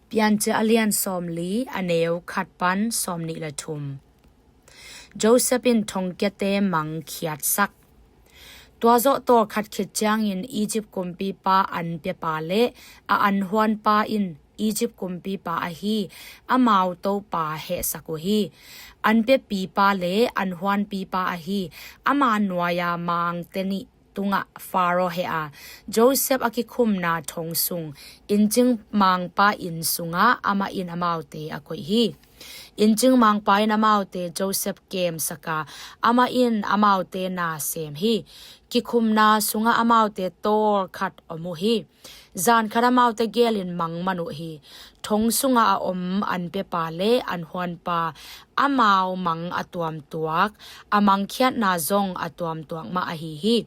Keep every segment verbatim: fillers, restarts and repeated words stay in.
Piancil a lian sawmli, a neu khat pan sawmnih le thum. Joseph in thongkiate mang khiatsak. Tua zawh tawlkhat khit ciangin Egypt kumpipa anpiapa le a anhuanpa in Egypt kumpipa ahi amau topa hehsak uh hi. Anpiapipa le anhuanpipa ahi ama nuai-a mangte nih tungah Faro heh a, Joseph a kikhumna thong sung, inncing mangpa inn sungah amah in amaute a koih hi. Inncing mangpa in amaute Joseph kemsak a, amah in amaute na sem hi. Kikhumna sungah amaute tawlkhat om uh hi. Zan khat amaute gelin mang man uh hi. Thong sungah a om anpiapa le anhuanpa amau mang a tuamtuak, a mangkhiatna zong a tuamtuak mah ahi hi.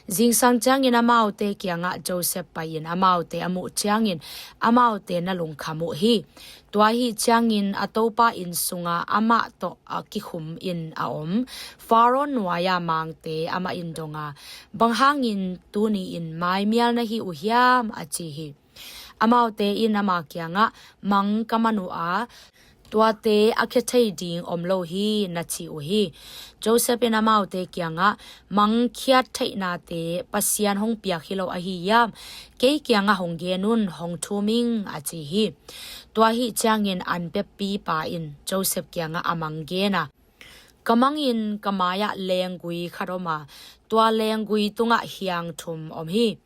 Zingsang ciangin amaute kiangah Joseph pai-in amaute a muh ciangin amaute na lungkham uh hi. Tua ahih ciangin a topa inn sungah amah tawh a kikhum in a om Faro nuai-a mangte amah in dong a, "Bang hangin tuni-in maimial na hi uh hiam?" a ci hi. Amaute in ama kiangah, "Mang ka man uh a, tuate a khia thei ding om lo hi," na ci uh hi. Joseph in amaute kiangah, "Mang khiat theihnate Pasian hong piak hi lo ahi hiam? Kei kiangah hong gen un, hong thum ing," a ci hi. Tua ahih ciangin anpiapipa in Joseph kiangah a mang gen a, "Ka mangin ka mai-ah lenggui khat om a, tua lenggui tungah hiang thum om hi.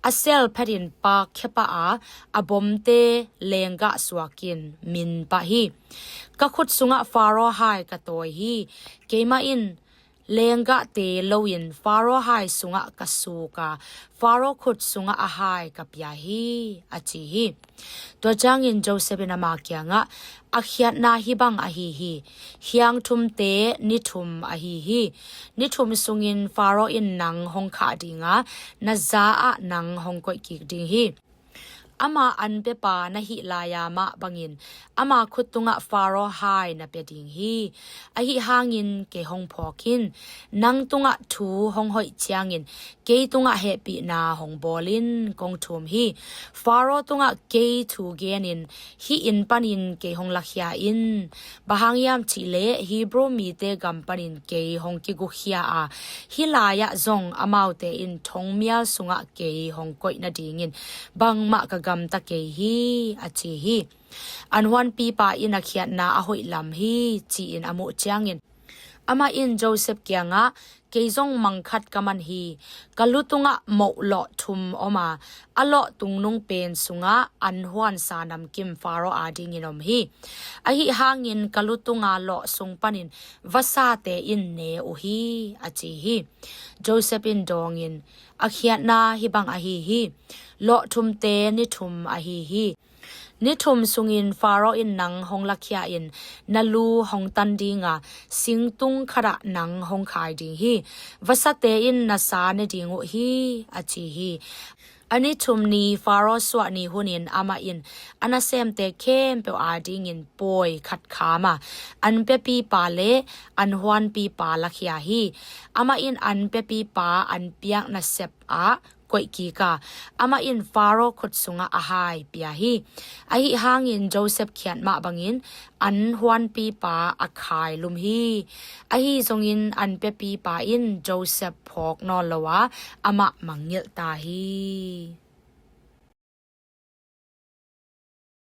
A sel phetin pakkhia pah a, a bomte lenggah suakin min pah hi. Ka khut sungah Faro hai ka tawi hi. Keimah in lenggahte loin Faro hai sungah ka suk a, Faro khut sungah a hai ka pia hi," a ci hi. Tua ciangin Joseph in ama kiangah, "A khiatna hih bang ahi hi. Hiang thumte ni thum ahi hi. Ni thum sungin Faro in nang hong khah ding a, na za-ah nang hong koih kik ding hi. Ama anpiapa na hih lai-a mah bangin ama khut tungah Faro hai na pia ding hi. Ahih hangin kei hong phawk in. Nang tungah thu hong hoih ciangin kei tungah hehpihna hong bawl in, kong thum hi. Faro tungah kei thu genin hih inn panin kei hong lakhia in. Bang hang hiam cihleh Hebrew mite gam panin kei hong kigukhia a, hih lai-ah zong amaute in thongmial sungah kei hong koih nadingin bangmah ka gamta kei hi," a ci hi. Anhuanpipa in a khiatna a hoih lam hi ci-in a muh ciangin, amah in Joseph kiangah, "Kei zong mang khat ka man hi. Ka lu tungah moh lawh thum om a, a lawh tungnung pen sungah anhuansa namkim Faro adingin om hi. Ahih hangin ka lu tunga lawh sung panin vasate in ne uh hi," a ci hi. Joseph in dawngin, "A khiatna hih bang ahi hi. Lawh thumte ni thum ahi hi. Ni thum sungin Faro in nang hong lakhia in na lu hong tan ding a, singtung khatah nang hong khai ding hi. Vasate in na sa ne ding uh hi," a ci hi. A ni thum ni Faro suah ni hunin amah in a nasemte khempeuh adingin pawi khat kham a, anpiapipa le anhuanpipa lakhia hi. Amah in anpiapipa anpiak nasep ah koih kik a, amah in Faro khut sungah a hai pia hi. Ahih hangin Joseph khiat mah bangin anhuanpipa a khailum hi. Ahi zongin anpiapipa in Joseph phawk nawn lo a, amah mangngilh ta hi.